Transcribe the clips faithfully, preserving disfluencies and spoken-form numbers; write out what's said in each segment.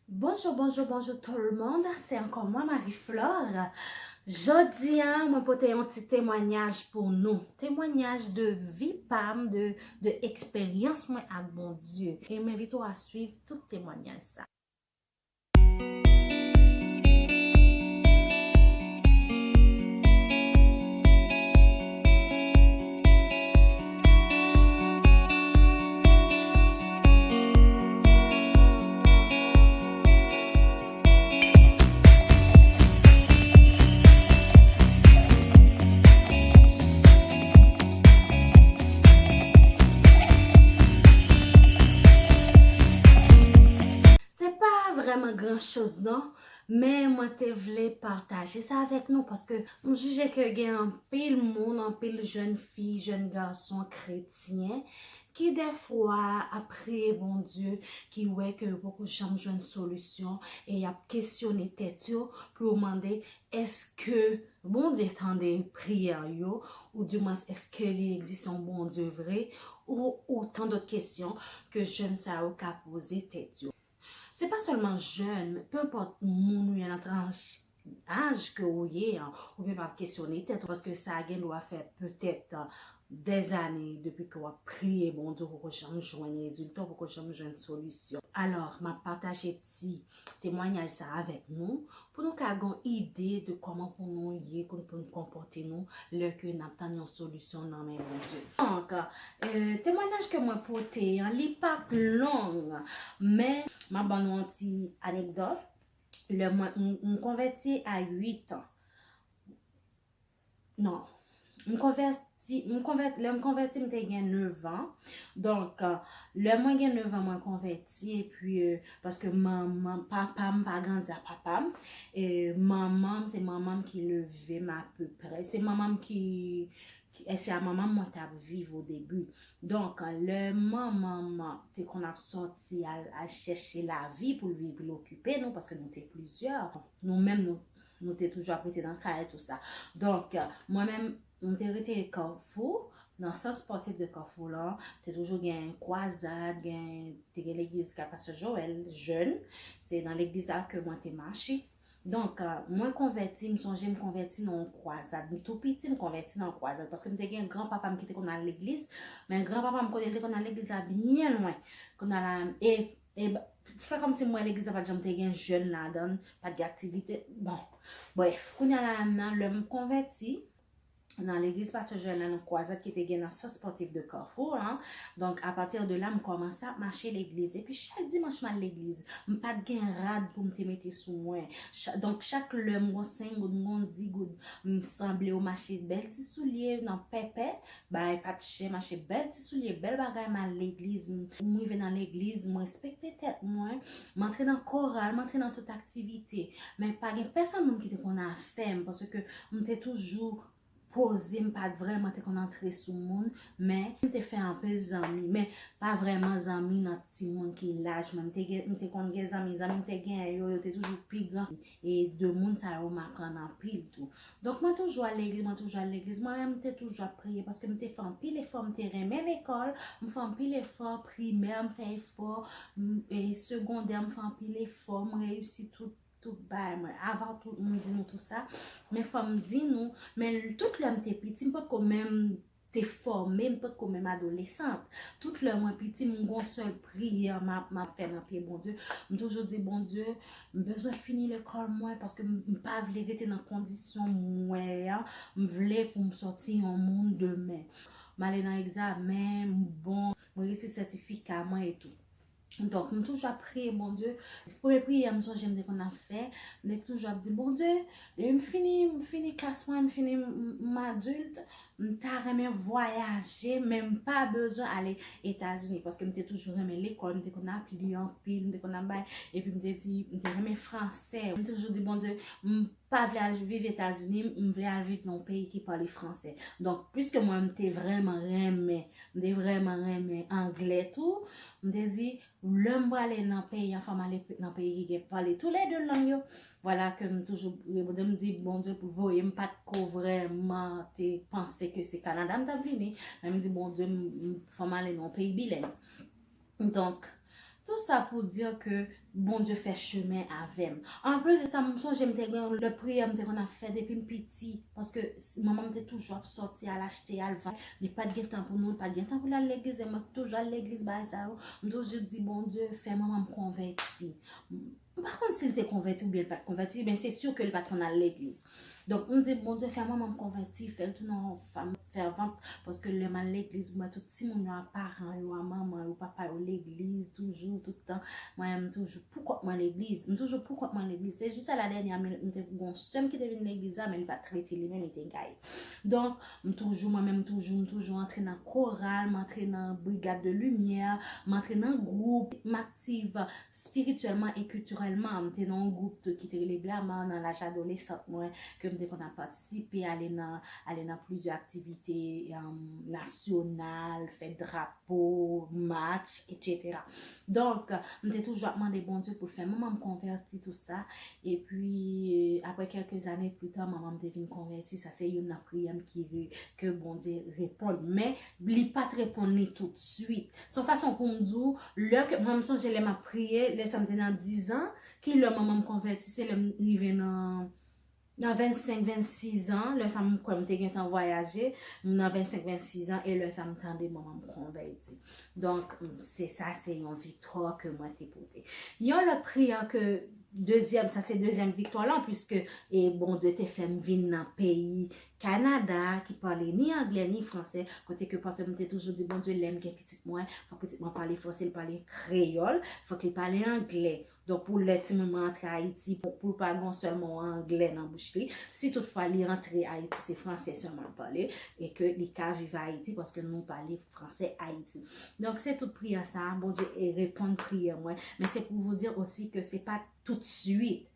Bonjou, bonjou, bonjou tout moun. Se ankò mwen, Marie Flore. Jodi a, mwen pote yon ti temwanyaj pou nou. Temwanyaj de vi pa m, de, de eksperyans mwen ak Bondye. E m envite w a swiv tout temwanyaj sa. Se pa vrèman gran choz non, men mwen te vle pataje sa avèk nou paske m jije ke gen anpil moun, anpil jèn fi, jèn gason kretyen ki dèfwa ap priye Bondye, ki wè ke yo poko janm jwenn solisyon e y ap kesyone tèt yo pou yo mande èske Bondye tande priyè yo, oudimwens èske li egziste yon Bondye vre, ou otan dòt kesyon ke jèn sa yo ka poze tèt yo. Se pa sèlman jèn, men penpòt moun ou ye nan tranch aj ke ou ye an, ou gen dwa ap kesyone tèt ou, paske sa gen dwa fè petèt dèzane depi ke w ap priye Bondye, ou poko janm jwenn rezilta, ou poko janm jwenn solisyon. Alò, m ap pataje ti temwanyaj sa avèk nou, pou nou ka gen yon ide de kòman pou nou ye, pou nou konpòte nou lè ke n ap tann yon solisyon nan men Bondye. Donk, eh, temwanyaj ke mwen pote an, li p ap long, men m ap ban nou yon ti anekdòt. Lè mwen, m, m konvèti a uit an. Non. M konvèti, m konvèt, lè m konvèti, m te gen nèf an. Donk, lè mwen gen nèf an, mwen konvèti, epi, eh, paske manman, papa m pa grandi a papa m. E manman m, se manman m ki leve m apeprè. Se manman m ki, ki, e se a manman m mwen t ap viv o debi. Donk, lè manman m te konn ap sòti al, al chèche lavi pou l vin, pou l okipe nou, paske nou te plizyè. Nou menm, nou, nou te toujou ap rete nan kay, tou sa. Donk, mwen menm, m te rete Kafou, nan sant spòtif de Kafou lan, te toujou gen kwazad, gen, te gen legliz kay Pastè Joel, jèn, se nan legliz la ke mwen te mache. Donk, mwen konvèti, m sonje m konvèti nan yon kwazad. M tou piti, m konvèti nan yon kwazad, paske m te gen granpapa m ki te konn al legliz, men granpapa m kote l te konn al legliz la byen lwen. Kounye a la, e, e, fè kòmsi m wè legliz la pa t janm te gen jèn ladan l, pa t gen aktivite. Bon, brèf, kounye a la menm nan, lè m konvèti, nan legliz Pastè Joel la, nan kwazad ki te gen nan sant spòtif de Kafou an. Donk, apati de la, m kòmanse ap mache legliz. Epi, chak dimanch, m al legliz. M pa t gen rad pou m te mete sou mwen. Cha-, donk, chak lè m gon senk goud, m gon dis goud, m sanble yo mache bèl ti soulye nan pèpè, bagay pa t chè, mache bèl ti soulye, bèl bagay, m al legliz. M, m rive nan legliz, m respekte tèt mwen. M antre nan koral, m antre nan tout aktivite. Men pa gen pèsonn moun ki te konn afè m, paske m te toujou poze, m pa t vrèman te konn antre sou moun, men m te fè anpil zanmi, men pa vrèman zanmi nan timoun ki laj mwen. M te gen, m te konn gen zanmi, zanmi m te genyen yo, yo te toujou pi gran, e de moun sa yo m aprann anpil tou. Donk, mwen toujou al legliz, mwen toujou al legliz, mwen menm m te toujou ap priye, paske m te fè anpil efò, m te renmen lekòl, m fè anpil efò, primè, m fè efò, m, e segondè, m fè anpil efò, m reyisi tout tout bagay mwen. Avan tout, m di nou tou sa, men fò m di nou, men tout lè m te piti, m potko menm te fòme, m potko menm adolesant. Tout lè mwen piti, m gon sèl priyè m ap, m ap fè nan pye Bondye. M toujou di, Bondye, m bezwen fini lekòl mwen, paske m, m pa vle rete nan kondisyon m wè a. M vle pou m sòti yon moun demen. M ale nan egzamen, m bon, mwen reyisi sètifika mwen e tou. Donk, m toujou ap priye Bondye. Premye priyè m sonje m te konn ap fè, m te toujou ap di, Bondye, depi m fini, m fini klas mwen, m fini, m, m adilt, m ta renmen vwayaje, men m pa bezwen ale Etazini, paske m te toujou renmen lekòl, m te konn ap li anpil, m te konn ap bay, epi m te di, m te renmen fransè. M toujou di, Bondye, m pa vle al viv Etazini, m vle al viv nan yon peyi ki pale fransè. Donk, piske mwen, m te vrèman renmen, m te vrèman renmen anglè tou, m te di, lè m prale nan peyi an, fò m ale pe-, nan peyi ki gen pale toulède lang yo. Vwala ke m toujou, Bondye, m di, Bondye pou voye m, pa t ko vrèman te panse ke se Kanada m t ap vini, men m di, Bondye, m, m, fò m ale nan yon peyi bileng. Donk, Tout sa pou di ke Bondye fè chemen avè m. Anplis de sa, m sonje m te gen yon lòt priyè m te konn ap fè depi m piti. Paske s- manman m te toujou ap sòti, al achte, al vann. Li pa t gen tan pou nou, li pa t gen tan pou l al legliz. E mwen toujou al legliz, bagay sa yo. M toujou di, Bondye, fè manman m konvèti. M pa konn si l te konvèti oubyen l pa t konvèti, men se si ke l pa t konn al legliz. Donk, m di, Bondye, fè manman m konvèti, fè l tounen yon fanm fèvant, paske lè m al legliz, m wè tout timoun yo, a paran yo, a manman yo, papa yo, legliz, toujou, tout tan. Mwen, m toujou, poukont mwen legliz? M toujou poukont mwen legliz. Se jis a la dènyè minit, m te gen yon sè m ki te vin legliz la, men li pa t rete li menm, li te gaye. Donk, m toujou, mwen menm, m toujou, m toujou antre nan koral, m antre nan brigad de limyè, m antre nan gwoup, m aktiv espirityèlman e kiltirèlman. M te nan yon gwoup tou ki te rele Blama nan laj adolesant mwen, ke m te konn ap patisipe, ale nan, ale nan plizyè aktivite, um, nasyonal, fè drapo, match, etsetera. Donk, m te toujou ap mande Bondye pou l fè manman m konvèti, tout sa. Epi, apre kèlke zane pli ta, manman m te vin konvèti. Sa se youn nan priyè m ki re- ke Bondye reponn. Men, li pa t reponn li toutswit. Se yon fason pou m di w, lè ke, mwen, m sonje lè m ap priye, lè sa m te nan diz an, ki lè manman m konvèti, se lè m rive nan, nan vennsenk, vennsis an, lè sa m kwè m te gentan vwayaje, m nan vennsenk, vennsis an, e lè sa m tande manman m konvèti. Donk, m- se sa, se yon viktwa ke mwen te pote. Yon lòt priyè ke, dezyèm, sa se dezyèm viktwa lan, piske, e Bondye te fè m vin nan peyi Kanada, ki pale ni anglè, ni fransè, kote ke pastè m te toujou di, Bondye, lè m gen pitit mwen, fòk pitit mwen pale fransè, li pale kreyòl, fòk li pale anglè. Donk, pou lè timoun mwen antre Ayiti, pou, pou l pa gen sèlman yon anglè nan bouch li, si toutfwa li antre Ayiti, se fransè sèlman l pale, e ke li ka viv Ayiti, paske nou pale fransè Ayiti. Donk, se tout priyè sa a, Bondye e reponn priyè mwen. Men se pou vous dire aussi que se pa toutswit.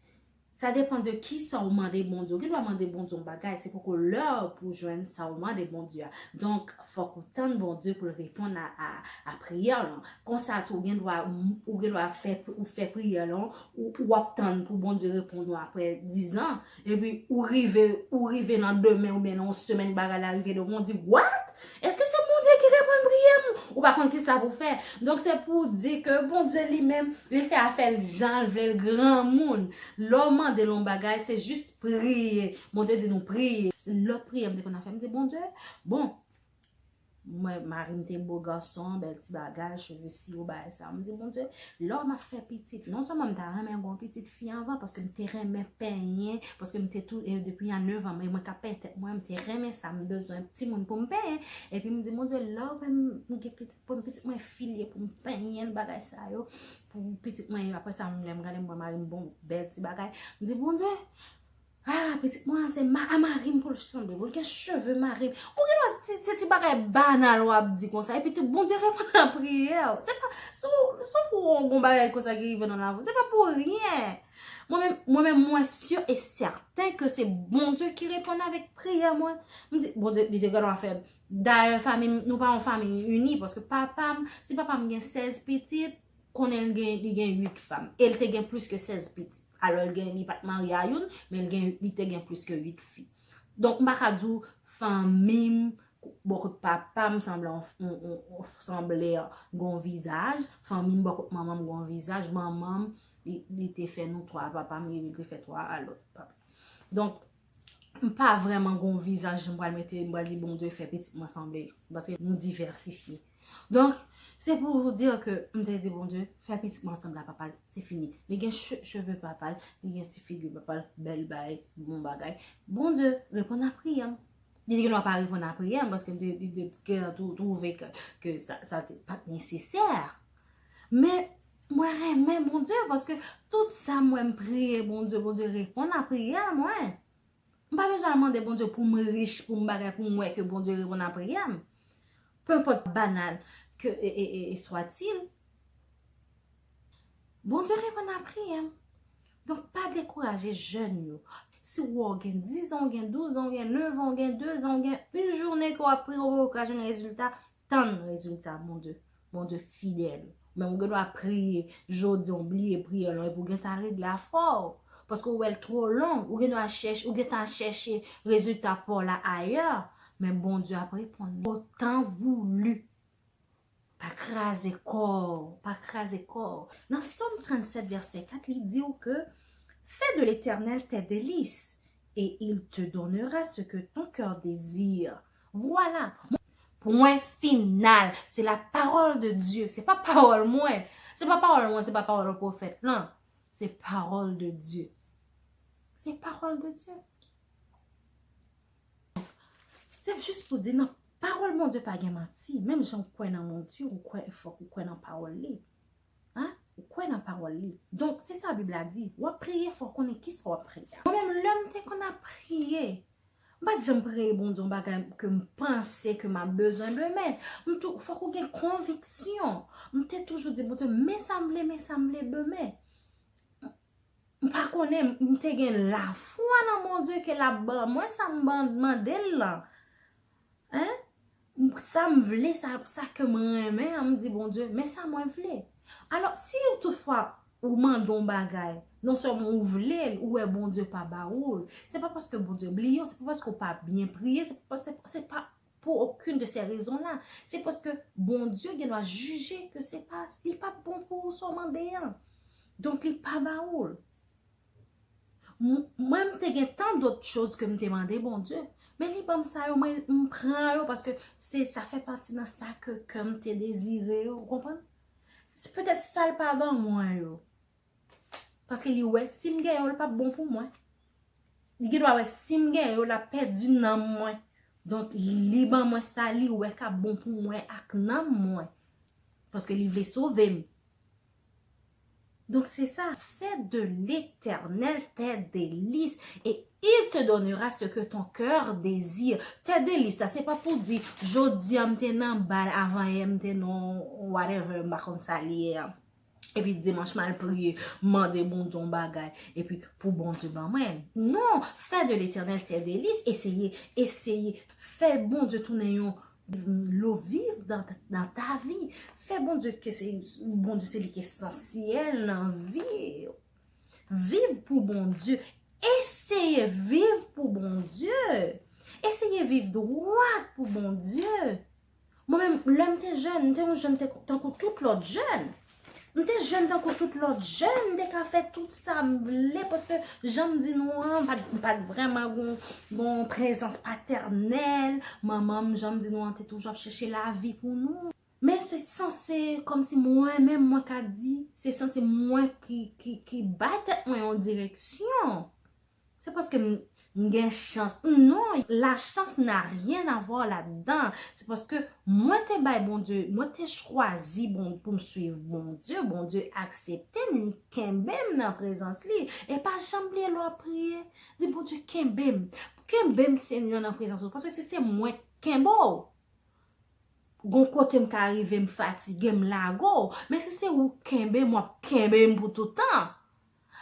Sa depann de kisa w mande Bondye. Ou gen dwa mande Bondye yon bagay, se poko lè pou w jwenn sa w mande Bondye a. Donk, fòk ou tann Bondye pou l reponn a, a, a priyè w lan. Konsa tou, ou gen dwa, ou gen dwa fè, ou fè priyè lan, ou, ou ap tann pou Bondye reponn ou apre diz an, epi ou rive, ou rive nan demen oubyen nan yon semèn bagay la rive devan w, ou di, "What? Èske se Bondye ki reponn priyè m?" Ou pa konn kisa pou fè. Donk, se pou di ke Bondye li menm, li fè afè l jan l vle l, granmoun. Lè w mande l yon bagay, se jis priye. Bondye di nou priye. Se lòt priyè m te konn ap fè. M di, "Bondye, bon, mwen, mari m te bo gason, bèl ti bagay, cheve siwo, bagay sa." M di, "Bondye, lè w m ap fè pitit, non sèlman m ta renmen gon pitit fi anvan, paske m te renmen penyen, paske m te tou, e depi a nèf an, mwen, mwen ka penyen tèt mwen, m te renmen sa, m bezwen timoun pou m penyen." Epi m di, "Bondye, lè w fè m, m gen pitit, pou m pitit mwen fi l ye, pou m penyen l, bagay sa yo, pou pitit mwen yo." Apre sa, lè m gade, m wè mari m bon, bèl ti bagay. M di, "Bondye, ah, pitit mwen an se ma, a mari m pou l sanble, pou l gen cheve mari m." Ou gen dwa ti, se ti bagay banal w ap di konsa, epi tou Bondye reponn a priyè w. Se pa, se w, se w fè yon bon bagay konsa ki rive nan lavi w, se pa pou ryen. Mwen menm, mwen menm, mwen si e sèten ke se Bondye ki reponn avèk priyè mwen. M di, Bondye, li te gen dwa fè. Dayè, fanmi m, nou pa yon fanmi ini, paske papa m, si papa m gen sèz pitit, konnen l gen, li gen uit fanm. E l te gen plis ke sèz pitit. Alò, l gen, li pa t marye a youn, men l gen, li te gen plis ke uit fi. Donk, m pa ka di w fanmi m, bò kot papa m, sanble on, on, on, on, sanble gon vizaj. Fanmi m, bò kot manman m, gon vizaj. Manman m, li, li te fè nou twa. Papa m, li te fè twa a lòt papa. Donk, m pa vrèman gon vizaj, jan m pral mete, m pral di, "Bondye, fè pitit mwen sanble." Paske nou divèsifye. Donk, se pou vous dire ke m te di, "Bondye, fè pitit mwen sanble a papa l." Se fini. Li gen che- cheve papa l, li gen ti figi papa l, bèl bay, bon bagay. Bondye, reponn a priyè m. Li te gen dwa pa reponn a priyè m, paske m te, li te gen tou- twouve ke, ke sa, sa te pa t nesesè. Men, mwen renmen Bondye, paske tout sa mwen m priye Bondye, Bondye reponn a priyè mwen. M pa bezwen al mande Bondye pou m rich, pou m bagay, pou m wè ke Bondye reponn a priyè m. Peu importe banal que e, e, e, e soit-il, Bondye reponn a priyè m. Donk, pa dekouraje jèn yo. Si w wè w gen diz an, w gen douz an, w gen nèf an, w gen de zan, w gen yon jounen ke w ap priye, w poko ka jwenn rezilta, tann rezilta Bondye. Bondye fidèl. Men ou gen dwa priye jodi, w bliye priyè lan, epi w gentan regle afè w. Paske w wè l twò long, ou gen dwa chèche, ou gentan chèche rezilta pa w la ayè. Men Bondye ap reponn li. Otan voulu. Pa kraze kò w, pa kraze kò w. Nan Sòm trannsèt vèsè kat, li di w ke fais de l'Éternel tes délices et il te donnera ce que ton cœur désire. Vwala. Pwen final. Se la parole de Dieu. Se pa pawòl mwen. Se pa pawòl mwen, se pa pawòl pwofèt lan. Se pawòl de Dieu. Se pawòl de Dieu. Se jis pou di nan pawòl Bondye pa gen manti. Menm jan w kwè nan Bondye, ou kwè, fòk ou kwè nan pawòl li. Hein? Ou kwè nan pawòl li. Donk, se sa Bib la di. W ap priye, fò w konnen kisa w ap priye a. Mwen menm, lè m te konn ap priye, m pa t janm priye Bondye yon bagay ke m panse ke m ap bezwen demen. M tou, fòk ou gen konviksyon. M te toujou di Bondye, men sa m vle, men sa m vle demen. M pa konnen, m te gen lafwa nan Bondye ke l ap ban mwen sa m ban- mande l lan. Hein? Sa m vle, sa, sa ke m renmen an, m di Bondye, men sa mwen vle. Alò, si toutfwa ou mande yon bagay, non sèlman ou vle l, ou wè Bondye pa ba ou l, se pa paske Bondye bliye w, se pa paske w pa byen priye, se pa, se, se pa pou okenn de se rezon la. Se paske Bondye gen dwa jije ke se pa, li pa bon pou ou sa w mande an. Donk, li pa ba ou l. M- Mwen, m te gen tan dòt choz ke m te mande Bondye. Men li ban m sa yo, mwen, m pran yo paske se, sa fè pati nan sa ke kè m te dezire yo, ou konprann? Se petèt sa l pa ban mwen yo. Paske li wè, si m gen yo, l p ap bon pou mwen. Li gen dwa wè, si m gen yo, l ap pèdi nanm mwen. Donk, li ban mwen sa li wè k ap bon pou mwen ak nanm mwen. Paske li vle sove m. Donk, se sa. Fais de l'Éternel tes délices et il te donnera ce que ton cœur désire. Tes délices, sa, se pa pou di, jodi a m te nan bal, avan yè m te nan whatever, m pa konn sa li ye a. Epi dimanch m al priye, mande Bondye yon bagay, epi pou Bondye ban mwen. Non, fais de l'Éternel tes délices, eseye, eseye, fè Bondye tounen yon lo viv dans, dans ta vie. Fè Bondye ke se, Bondye se li ki esansyèl nan vi. Viv pou Bondye. Eseye viv pou Bondye. Eseye viv dwat pou Bondye. Mwen menm, lè m te jèn, m te yon jèn, m te tankou tout lòt jèn. M te jèn tankou tout lòt jèn, m te ka fè tout sa m vle, paske jan m di nou an, m pa t, m pa t vrèman gon, gon prezans patènèl. Manman m, jan m di nou an, te toujou ap chèche lavi pou nou. Men se sanse kòmsi mwen menm, mwen ka di, se sanse mwen ki, ki, ki bay tèt mwen yon direksyon. Se paske m, m gen chans. Non, la chance n'a rien à voir là-dedans. Se paske mwen te bay Bondye, mwen te chwazi Bon, pou m swiv Bondye. Bondye aksepte m, li kenbe m nan prezans li. E pa janm bliye lè w ap priye. Di Bondye, kenbe m. Kenbe m, Senyè, nan prezans ou. Paske si se mwen k kenbe w, gon kote m ka rive, m fatige, m lage w. Men si se ou k kenbe m, w ap kenbe m pou tout tan.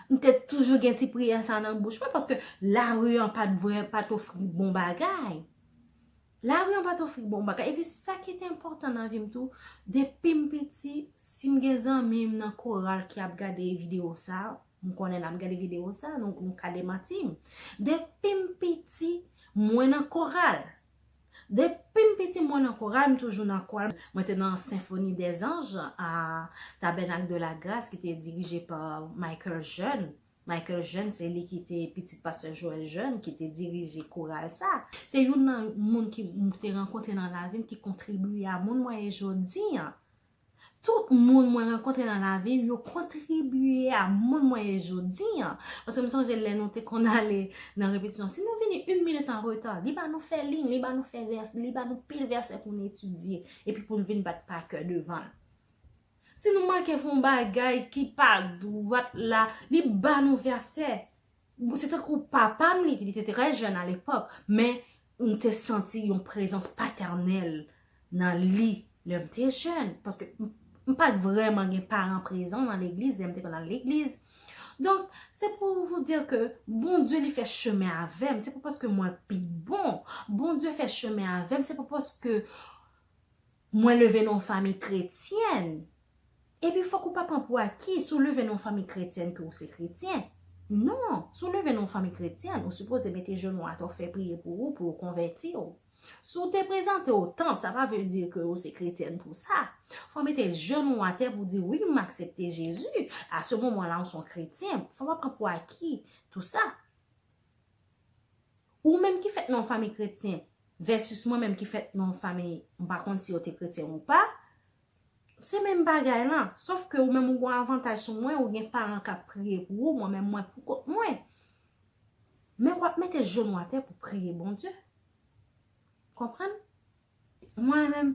M te toujou gen ti priyè sa nan bouch mwen, paske lari an pa t vrè, pa t ofri bon bagay. Lari an pa t ofri bon bagay. Epi sa ki te enpòtan nan vi m tou, depi m piti, si m gen zanmi m nan koral ki ap gade videyo sa, m konnen n ap gade videyo sa, nou, nou ka demanti m. Depi m piti, mwen nan koral. Depi m piti, mwen nan koral, m toujou nan koral. Mwen te nan Symphonie des Anges a Tabernacle de la Grâce ki te dirije pa Michael Jeune. Michael Jeune, se li ki te pitit pastè Joël Jeune, ki te dirije koral sa. Se youn nan moun ki m te rankontre nan lavi m ki kontribye a moun mwen ye jodi an. Tout moun mwen rankontre nan lavi m, yo kontribye a moun mwen ye jodi an. Paske m sonje lè nou te konn ale nan repetisyon, si nou vini yon minit an reta, li ba nou fè liy, li ba nou fè vèsè, li ba nou pil vèsè pou n etidye, epi pou n vin bat pa kè devan l. Si nou manke fè yon bagay ki pa dwat la, li ba nou vèsè. Se tankou papa m, li, li te trè jèn alepòk, men m te santi yon prezans patènèl nan li lè m te jèn. Paske m, m pa t vrèman gen paran prezan nan legliz, lè m te konn al legliz. Donk, se pou vous dire ke Bondye li fè chemen avè m. Se pa paske mwen pi bon. Bondye fè chemen avè m. Se pa paske mwen leve nan yon fanmi kretyèn. Epi fòk ou pa pran pou aki, si w leve nan yon fanmi kretyèn ke w se kretyen. Non, si w leve nan yon fanmi kretyèn, ou sipoze mete jenou atè w fè priye pou ou, pou yo konvèti w. Si w te prezante w tanp, sa pa vle di ke w se kretyèn pou sa. Fò w mete jenou w atè pou w di, wi, m aksepte Jezi. A se moman la, w se yon kretyen. Fò w pa pran pou aki tou sa. Ou menm ki fèt nan yon fanmi kretyen, versus mwen menm ki fèt nan yon fanmi, m pa konn si yo te kretyen ou pa, se menm bagay la. Sòf ke ou menm ou gen yon avantaj sou mwen, ou gen paran k ap priye pou ou, mwen menm mwen pou kont mwen. Men w ap mete jenou atè pou priye Bondye. Konprann? Mwen menm,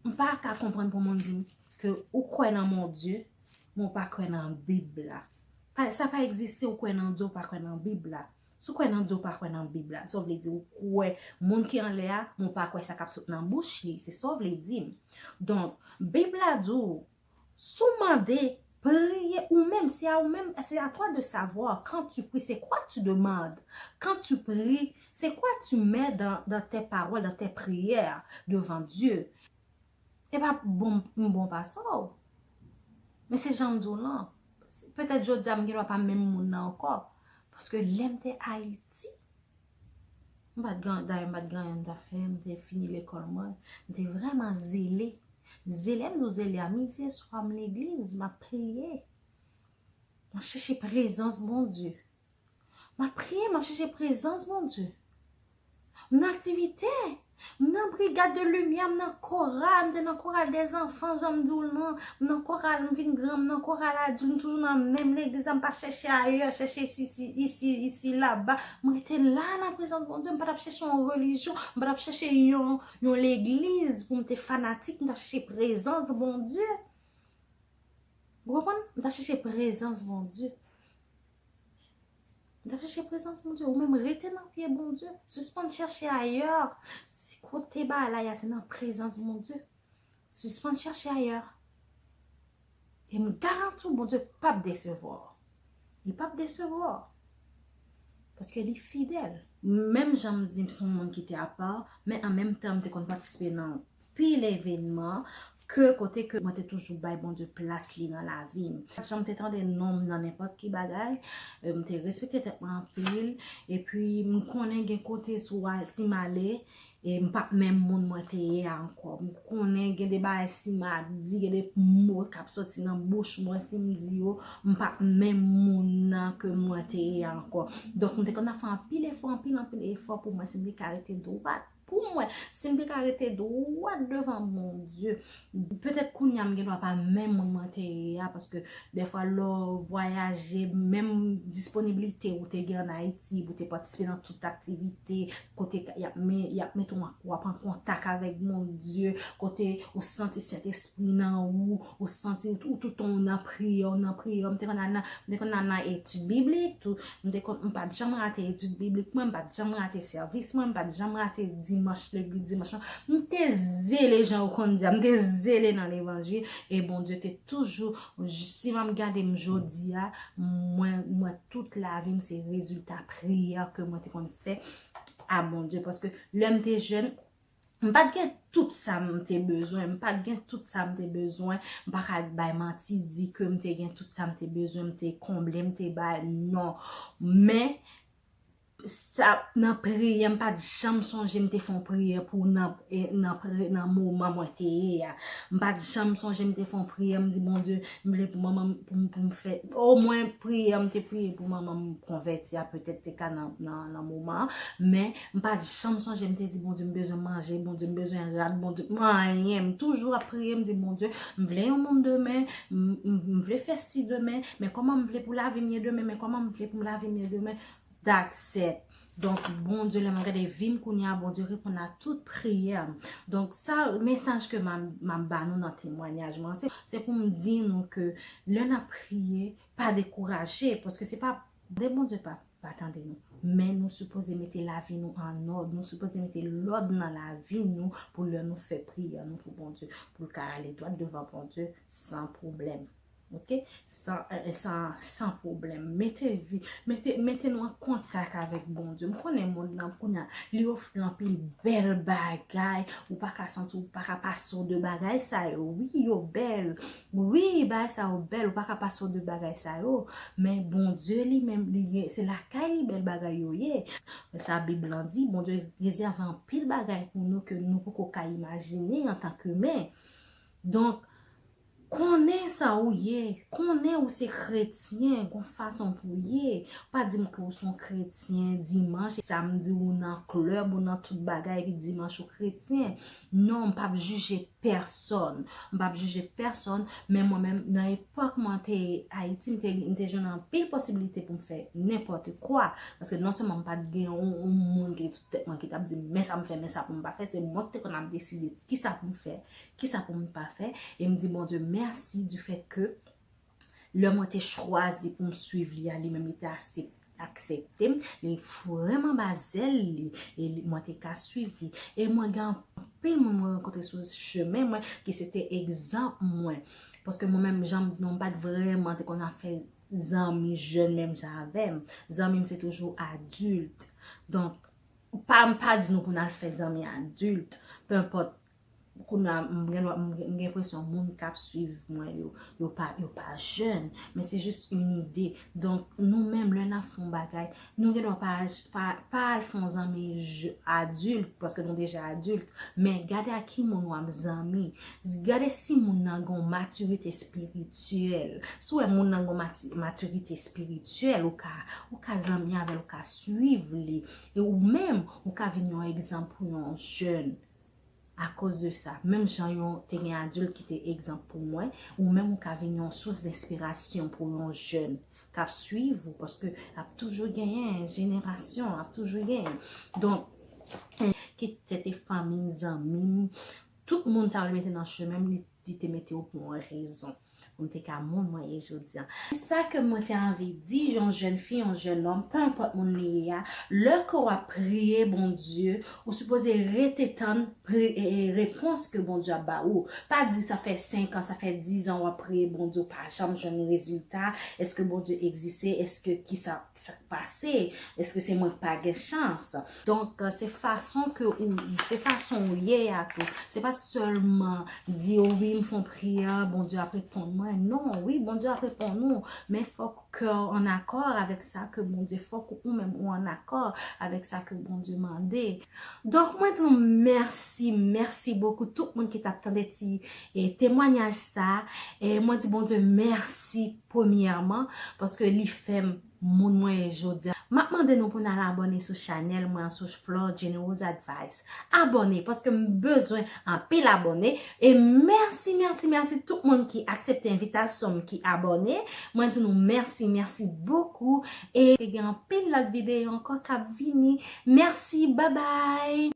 m pa ka konprann pou moun di m ke ou kwè nan Bondye, men ou pa kwè nan Bib la. Pa, sa pa egziste ou kwè nan Dye, ou pa kwè nan Bib la. Si w kwè nan Dye, ou pa kwè nan Bib la. Sa vle di ou kwè moun ki anlè a, men ou pa kwè sa k ap sot nan bouch li. Se sa w vle di m. Donk, Bib la di w, si w mande, priye ou menm, c'est à ou même, c'est à toi de savoir quand tu pries, c'est quoi tu demandes. Quand tu pries, c'est quoi tu mets dans, dans tes paroles, dans tes prières devant Dieu. E pa bon, m bon pastè w. Men se jan m di w lan. Petèt jodi a m gen dwa pa menm moun nan ankò. Paske lè m te Ayiti, m pa t gen, dayè m pa t gen anyen m t ap fè, m te fini lekòl mwen. M te vrèman zele. Zele, m di w zele a midi e swa, m legliz, m ap priye. M ap chèche prezans Bondye. M ap priye, m ap chèche prezans Bondye. M nan aktivite. M nan brigad de limyè, m nan koral, m te nan koral dèzanfan, jan m di w l lan. M nan koral, m vin gran, m nan koral adilt, m toujou nan menm legliz la, m pa chèche ayè, chèche isi, isi, isi, isi, laba. M rete la nan prezans Bondye, m pa t ap chèche yon relijyon, m pa t ap chèche yon, yon legliz pou m te fanatik, m t ap chèche prezans Bondye. Ou konprann? M t ap chèche prezans Bondye. M t ap chèche prezans Bondye. Ou menm rete nan pye Bondye. Sispann chèche ayè. Se kote bagay la ye a, se nan prezans Bondye. Sispann chèche ayè. E m garanti w, Bondye p ap desevwa w. Li p ap desevwa w. Paske li fidèl. Menm jan m di m se yon moun ki te apa, men an menm tan m te konn patisipe nan pil evènman ke kote ke mwen te toujou bay Bondye plas li nan lavi m. Jan m te tande non m nan nenpòt ki bagay, e, m te respekte tèt mwen anpil, epi m konnen gen kote si w al, si m ale, e m p ap menm moun mwen te ye a ankò. M konnen gen de bagay si m ap di, gen de mo k ap soti nan bouch mwen, si m di yo, m p ap menm moun nan ke mwen te ye a ankò. Donk, m te konn ap fè anpil efò, anpil, anpil efò pou mwen, si m te ka rete dwat pou mwen, si m te ka rete dwat devan Bondye, petèt kounye a m gen dwa pa menm moun mwen te ye a, paske dèfwa lè w vwayaje, menm disponiblite ou te gen ann Ayiti pou te patisipe nan tout aktivite, kote y ap, men, y ap mete w an, w ap an kontak avèk Bondye, kote ou santi Sentespri nan ou, ou santi ou, ou toutan w nan priyè, w nan priyè, m te konn al nan, m te konn al nan etid biblik tou, m te konn, m pa t janm rate etid biblik mwen, m pa t janm rate sèvis mwen, m pa t janm rate dimanch, legliz dimanch lan. M te zele jan yo konn di a, m te zele nan levanjil, e Bondye te toujou, si m ap gade m jodi a, mwen, mwen tout lavi m se rezilta priyè ke mwen te konn fè a Bondye, paske lè m te jèn, m pa t gen tout sa m te bezwen, m pa t gen tout sa m te bezwen, m pa ka bay manti di ke m te gen tout sa m te bezwen, m te konble, m te bay, non. Men, sa, nan priyè, m pa t janm sonje m te fè yon priyè pou nan, e, nan pri-, nan moman mwen te ye a. M pa t janm sonje m te fè yon priyè, m di, Bondye, m vle pou manman m, pou m, pou m fè, omwen priyè m te priye pou manman m konvèti a, petèt te ka nan, nan, nan moman an, men m pa t janm sonje m te di, Bondye, m bezwen manje, Bondye, m bezwen rad, Bondye, m anyen, m toujou ap priye, m di, Bondye, m vle yon moun demen, m, m, m vle fè si demen, men kòman m vle pou lavi m ye demen, men kòman m vle pou lavi m ye demen, that's it. Donk, Bondye, lè mwen gade vi m kounye a, Bondye reponn a tout priyè m. Donk, sa, mesaj ke m a, m a ba nou nan temwayaj mwen, se, se pou m di nou ke lè n ap priye, pa dekouraje, paske se pa, de Bondye pa, pa tande nou. Men nou sipoze mete lavi nou an òd, nou sipoze mete lòd nan lavi nou pou lè nou fè priyè nou pou Bondye, pou l ka ale dwat devan Bondye san pwoblèm. Ok? San, eh, san, san pwoblèm. Mete vi, mete, mete nou an kontak avèk Bondye. M konnen mond lan kounye a, li ofri anpil bèl bagay. Ou pa ka santi, ou pa ka pase w de bagay sa yo. Wi, yo bèl. Wi, bagay sa yo bèl. Ou pa ka pase w de bagay sa yo. Men Bondye li menm, li gen, se lakay li bèl bagay yo ye. Men sa Bib lan di, Bondye rezève anpil bagay pou nou ke nou poko ka imajine antanke imen. Donk, konnen sa ou ye, konnen ou se kretyen, gon fason pou w ye. Pa di m ke ou se yon kretyen dimanch, samdi ou nan klèb, ou nan tout bagay, epi dimanch ou kretyen. Non, m p ap jije pèsòn. M p ap jije pèsòn, men mwen menm, nan epòk mwen te Ayiti, m te, m te jwenn anpil posibilite pou m fè nenpòt kwa. Paske non sèlman m pa t gen yon, yon moun ki te sou tèt mwen ki t ap di m, men sa m fè, men sa pou m pa fè, se mwen ki te konn ap deside kisa pou m fè, kisa pou m pa fè. E m di Bondye mèsi du fait que lè mwen te chwazi pou m swiv li a, li menm li te asep-, aksepte m, li foure m anba zèl li, e li, mwen te ka swiv li. E mwen gen anpil moun mwen rankontre sou chemen mwen ki se te egzanp mwen. Paske mwen menm, jan m di nou, m pa t vrèman te konn ap fè zanmi jèn menm jan avè m. Zanmi m se toujou adilt. Donk, pa, m pa di nou pou n al fè zanmi adilt. Pe enpòt, kounye a, m gen, m gen, m gen enpresyon moun k ap swiv mwen yo, yo pa, yo pa jèn. Men se jis yon ide. Donk, nou menm, lè n ap fè yon bagay, nou gen dwa pa, pa, pa al fè yon zanmi je-, adilt, paske nou deja adilt. Men gade ak ki moun w ap zanmi. Gade si moun nan gen yon matirite espirityèl. Si w wè moun nan gen yon mati-, matirite espirityèl, ou ka, ou ka zanmi avè l, ou ka swiv li. E ou menm, ou ka vin yon egzanp pou yon jèn. Akoz de sa, menm jan yo te gen adilt ki te egzanp pou mwen, ou menm ou ka vin yon sous denspirasyon pou yon jèn k ap swiv ou, paske ap toujou genyen jenerasyon, ap toujou genyen. Donk, kit se te fanmi m, zanmi m, tout moun sa yo li mete nan chemen m, li, li te mete yo pou yon rezon. Pou m te ka moun mwen ye jodi a. Sa ke mwen te anvi di, yon jèn fi, yon jèn nonm, pe enpòt moun li ye a, lè ke w ap priye Bondye, ou sipoze rete tann pri-, e, e, repons ke Bondye ap ba ou. Pa di sa fè senk an, sa fè diz an w ap priye Bondye, ou pa janm jwenn rezilta. Èske Bondye egziste? Èske kisa, sa k pase? Èske se mwen k pa gen chans? Donk, se fason ke ou, se fason ou ye a tou. Se pa sèlman di, "O wi, m fè yon priyè, Bondye ap reponn mwen." Non, wi, Bondye ap reponn ou, men fòk ke w an akò avèk sa ke Bondye, fòk ou menm ou an akò avèk sa ke Bondye mande. Donk, mwen di w mèsi, mèsi bokou tout moun ki t ap tande ti, e, temwanyaj sa. E mwen di Bondye mèsi premyèman, paske li fè m moun mwen ye jodi a. M ap mande nou pou n al abòne sou chanèl mwen an, sou Flore Generous Advice. Abòne, paske m bezwen anpil abòne. E mèsi, mèsi, mèsi tout moun ki aksepte envitasyon m, ki abòne. Mwen di nou mèsi, mèsi bokou. E gen anpil lòt videyo ankò k ap vini. Mèsi, babay!